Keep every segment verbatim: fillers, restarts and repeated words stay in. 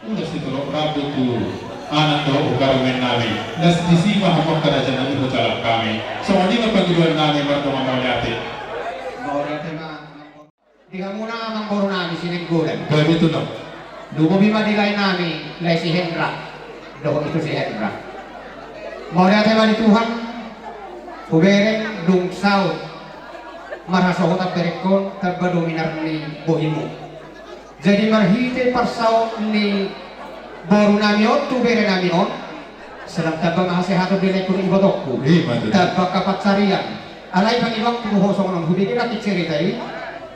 Las di tolok rambu tu anak dohot tu parumaen nami. Las disi ma hamu angka raja nami, hujalang hami. Songon i ma pangidoan nami, mardongan mauliate. Mauliate ma. Di hamuna amangboru nami Sinenggolan. Gabe tutu. Lumobi ma di lae nami, lae si Hendra. Dohot ito si Hendra. Mauliate ma di Tuhan. Hubereng dung saut marhasohotan berengkon, tamba do minar ni bohimu. Jadi marhite parsaut ni boru nami on tu bere nami on, sai tamba ma hasehaton di laengku dohot ibotongku. Ima tutu. Tamba angka pansarian. Alai pangidoanku tu ho songon on, hubege nangkin cerita i,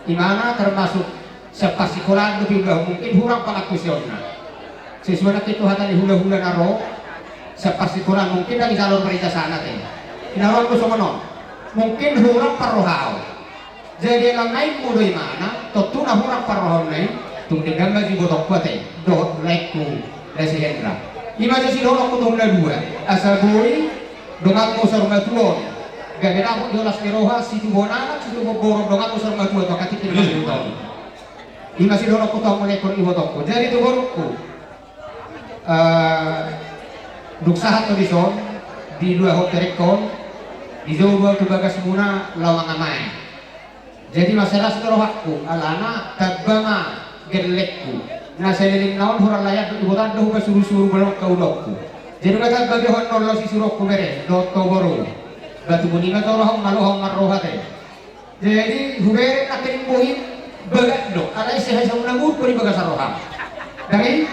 imana termasuk sian parsikolaan dope, mungkin hurang pangantusionna. Sesuai nangkin tu hata ni hulahula na ro, sian parsikolaan mungkin ndang dijalo marijasana te. Hinaroanku songon on. Mungkin hurang parrohaon. Jadi alana i molo imana, tontu na hurang parrohaonna i, tung denggan ma jo ibotongku ate, dohot laengku, lae si Hendra. Ima jo sidohononku tu hamu na dua, asa boi donganmu saur matua on gabe dapot do las ni roha, situbuan anak, situbuan boru, donganmu saur matua tu angka tingki na mangihut on. Ima sidohononku tu hamu laengku dohot ibotongku. Jadi tu borungku, eh, dung sahat ho dison, diluahon berengkon, dijou do au tu bagasmuna laho mangamae. Jadi mansai las do rohangku, alana tamba ma gellengku. Na saleleng na on hurang lae, andok, ibota do hupasurusuruhon angka ulaonku. Jadi nga tamba be ho annon laho sisuruonku bere dohot ho boru. Ba tumuni ma tu roham, malo hamu marroha te. Jadi hubereng nangkin bohim, bagas do, alai sai hamu na muruk di bagasan roham. Dang i?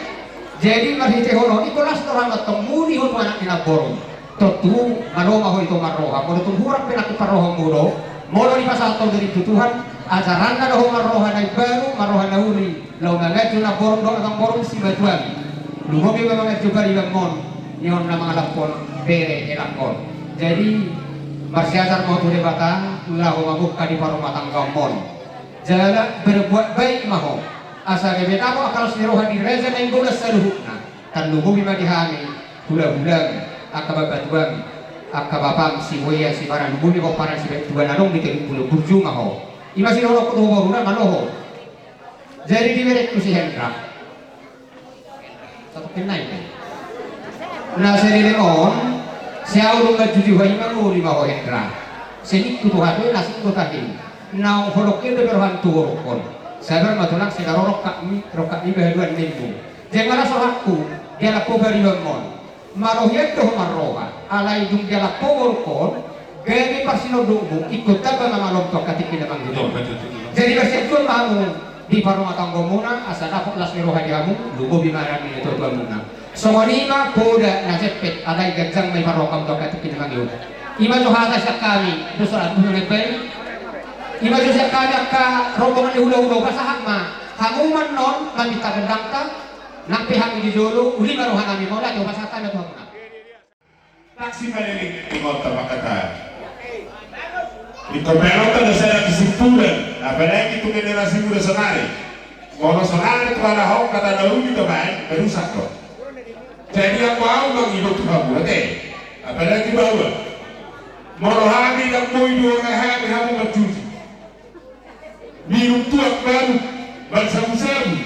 Jadi marhitehon on, ingkon las do roham antong muni ho tu anak ni namborum. Tontu malo ma ho ito marroha, molo tung hurang pe nangkin parrohaonmu do, molo dipasahat ho dirimu tu Tuhan, ajaranna do ho marroha na imbaru, marroha na uli. Laho manganju namborum dohot amangborum, simatuam. Lumobi ma manganju paribanmon, nion na mangalaphon bere helangkon. Jadi marsiajar ma ho tu Debata laho mamungka di parumatanggaonmon. Jala berbuat baik ma ho, asa gabe dapot angka las ni roha di Raja Nainggolan saluhutna. Tarlumobi ma di hami hulahulam, angka bapatuam, angka bapam, siboian, siparan, lumobi pomparan, sibaen tuan, adong di Teluk Pulu Burju ma ho. Ima sidohononku tu ho boru, na malo ho. Jadi di berengku si Hendra. Satu kenai. Na saleleng on, sai au do manjuji ho, ima ngolu ma ho Hendra. Sai ningku tu hami, na singgo tahe. Naung holong hian dope roham tu borungkon. Sabar ma tulang, sai na ro rongkapmi, rongkapmi bahaluan nimmu. Jadi nga las rohangku, dialap ho paribanmon. Maro hian do ho marroha, alai dung dialap ho borungkon, gabe parsinondukmu, ingkon tamba ma malom tu angka tingki na mangihut on. Jadi marsianjuan ma hamu di parumatanggaonmuna, asa dapot las ni roha di hamu, lumobi ma hami natuatuamuna. Songon i ma poda na jempek, alai ganjang ma i parroham tu angka tingki na mangihut. Ima jo hata sian hami, dosa abu na ngebai. Ima jo sian hami angka rombongan ni hulahula, hupasahat ma. Hamu ma annon maminta gondangta, nang pe hami di jolo, uli ma roha nami, mauliate hupasahat hami tu hamuna. Taksi maliling di kota Makassar. Di kota Makassar ada saya kesimpulan, apalagi tu generasi muda sonari. Molo sonari tu ala hon kata daun di teman, berusak kok. Jadi aku au mangido tu hamu ate. Apalagi bahwa molo hami ndang boi do roha hami hamu manjuji. Minum tuak baru, marsabusabu.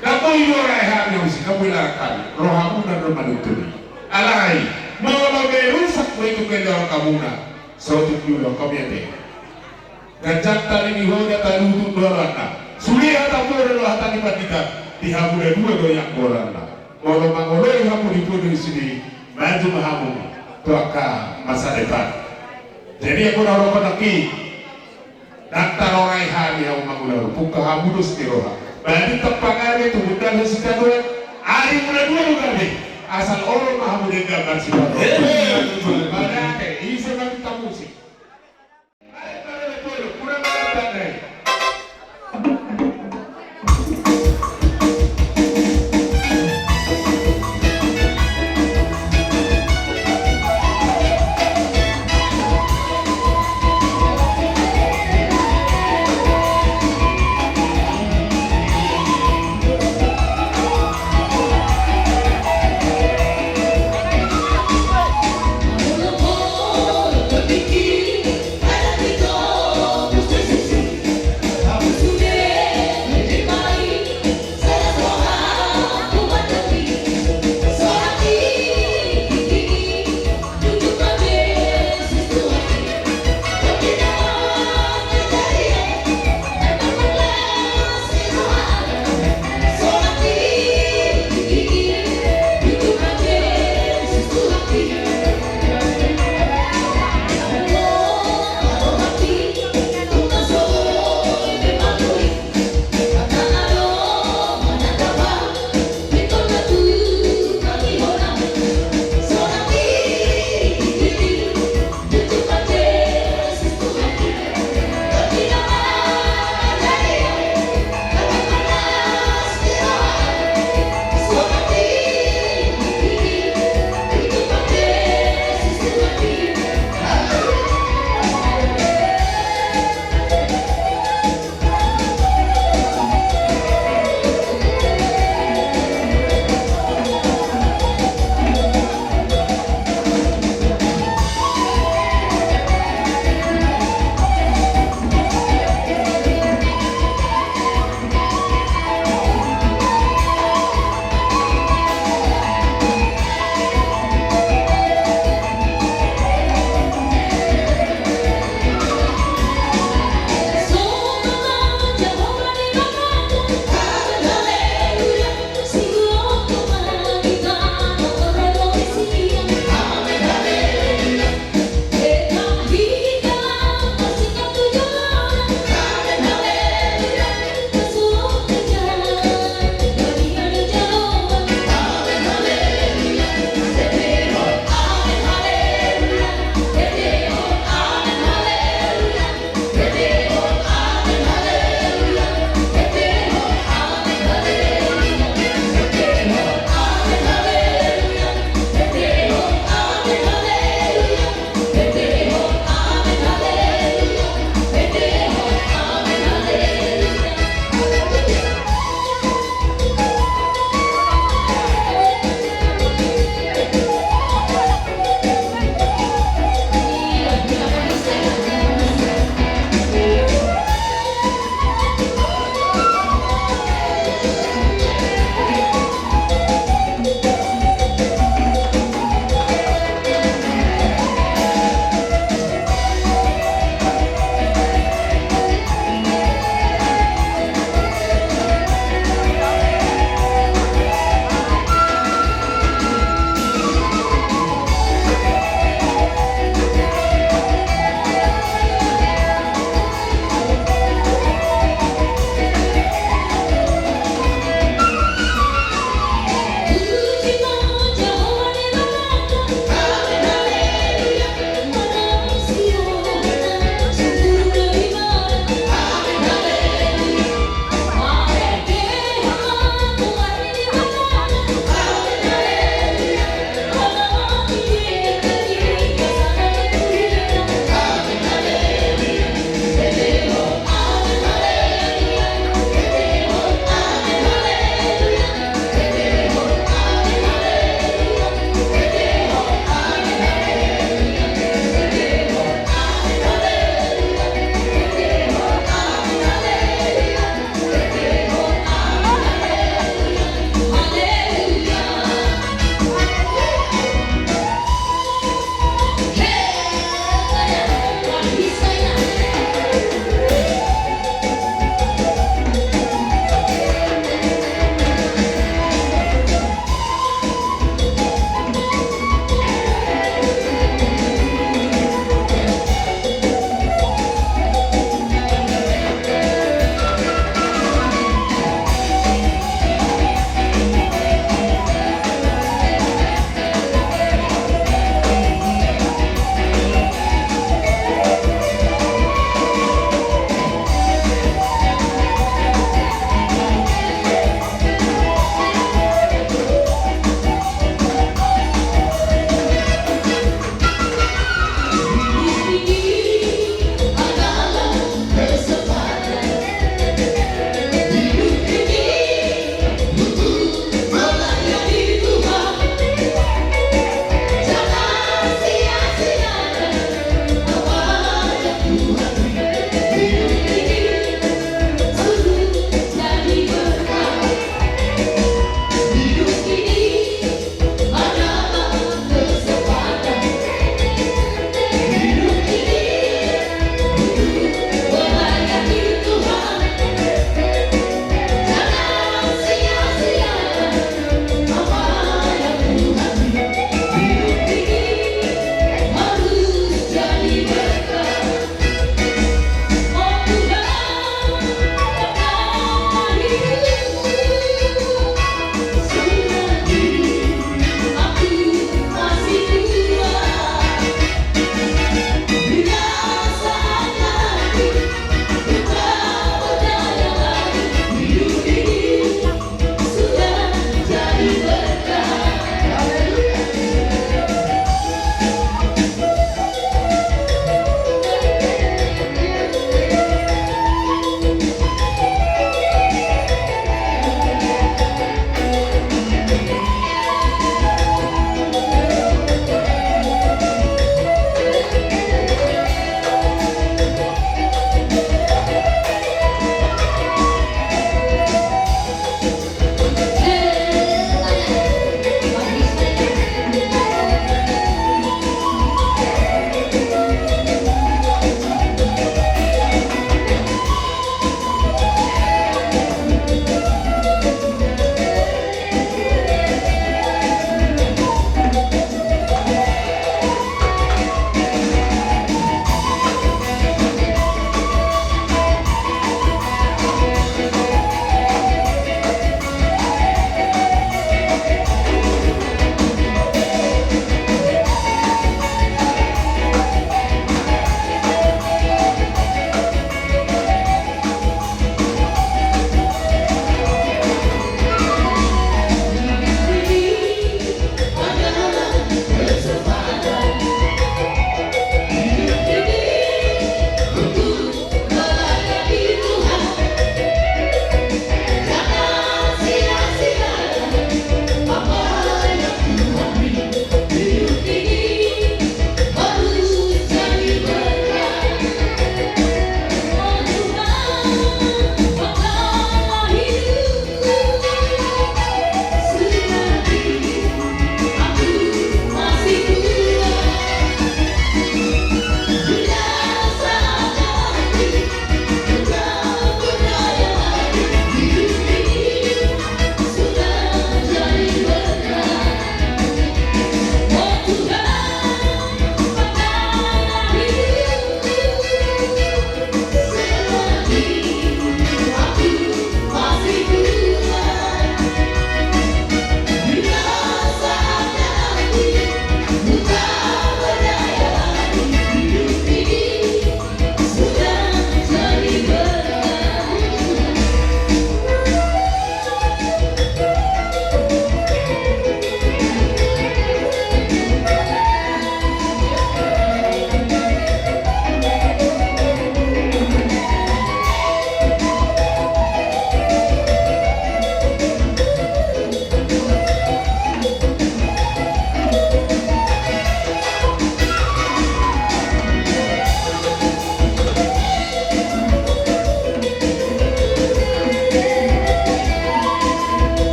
Ndang boi do roha hami, usi, ndang boi larak hami. Rohamuna do manuntun i. Alai molo be rusak do itu keleon hamuna, sotik dulu kami ate. Ganjang tali ni hoda, talutung do rohana. Sude hata molo do hata ni pandita, di hamuna dua do yang bolana. Molo mangoloi hamu di pondok i sude, maju ma hamu tu angka masa depan. Jadi aku na rokok naki, ndang tarorai hami hamu mangula, pungka hamu dos ni roha. Bani tepang ame tu bundal ho sitadoan, ari muna dua do gabe, asal olo ma hamu denggan marsiparo. Pada ate, ise ma minta musik.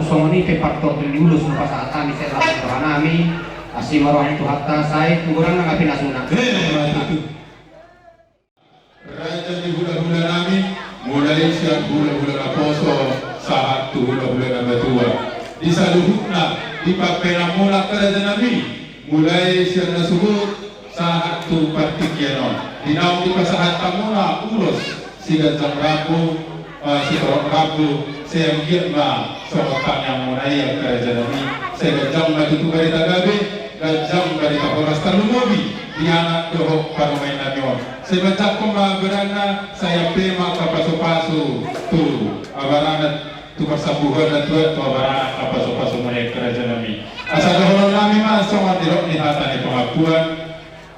Songon i pe partonton ni ulos na pasahat hami sian lambung roha nami. Asi ma roha ni Tuhanta, sai tu godang nang hape na sunat. Eh, mantap. Raja ni hulahula nami, mulai sian hulahula naposo sahat tu hulahula na matua. Di saluhutna, di pambahenan muna raja nami, mulai sian na subut sahat tu partingkian on. Di naung dipasahat hamuna ulos siganjang rambu, eh, sitorop rambu, sai anggiat ma songon tangiang muna i angka raja nami, sai ganjang ma tutu barita gabe, ganjang barita horas tarlumobi di anak dohot parumaen nami on. Sai manjangkon ma abarana, sai ampe ma angka pasupasu tu abarana, tu parsambuhonna tu, tu abarana angka pasupasu muna i angka raja nami. Asa dohonon nami ma songon nidok ni hata ni pangampuan: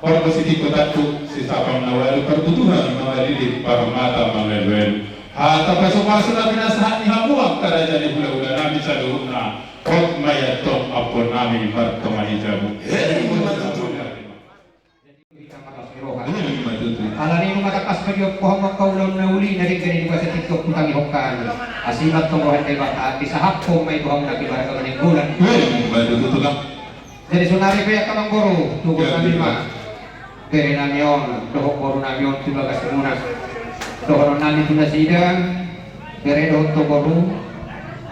Horbo sitingko tangkuk, sisapang na ualu, parbutuhan mangalilit, parmata mangalualu. Hata pasupasu na pinasahat ni hamu angka raja ni hulahula nami saluhutna, hot ma i antong ampuan nami martonga ni jabu. Hei, mantap. Hei, mantap. Alani i ma tangkas ma didok hamu angka ulaon na uli na denggan i di bagasan tingki on hutangihon hami. Asi ma antong roha ni Debata, disahaphon ma i tu hamu na keluarga Manenggolan. Hei, mantap, tulang. Jadi saonari pe angka amangboru, tugon nami ma bere nami on dohot boru nami on tu bagasmuna. Dohonon nami tu nasida, bere dohot boru,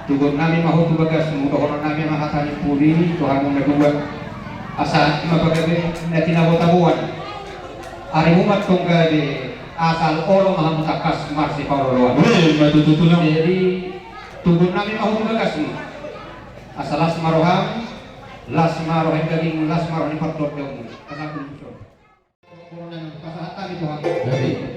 tugon nami ma ho tu bagasmu, dohonon nami ma hata ni pudi tu hamu na dua. Asa ma pagabe na tinabo-taboan. Arimu ma antong gabe, asal olo ma hamu tangkas marsipaolo-oloan. Oi, ma tutu, tulang. Jadi tugon nami ma ho tu bagasmu. Asa las ma roham, las ma roha ni dagingmu, las ma roha ni partondimu. Pasahat hami tu hamu. Jadi,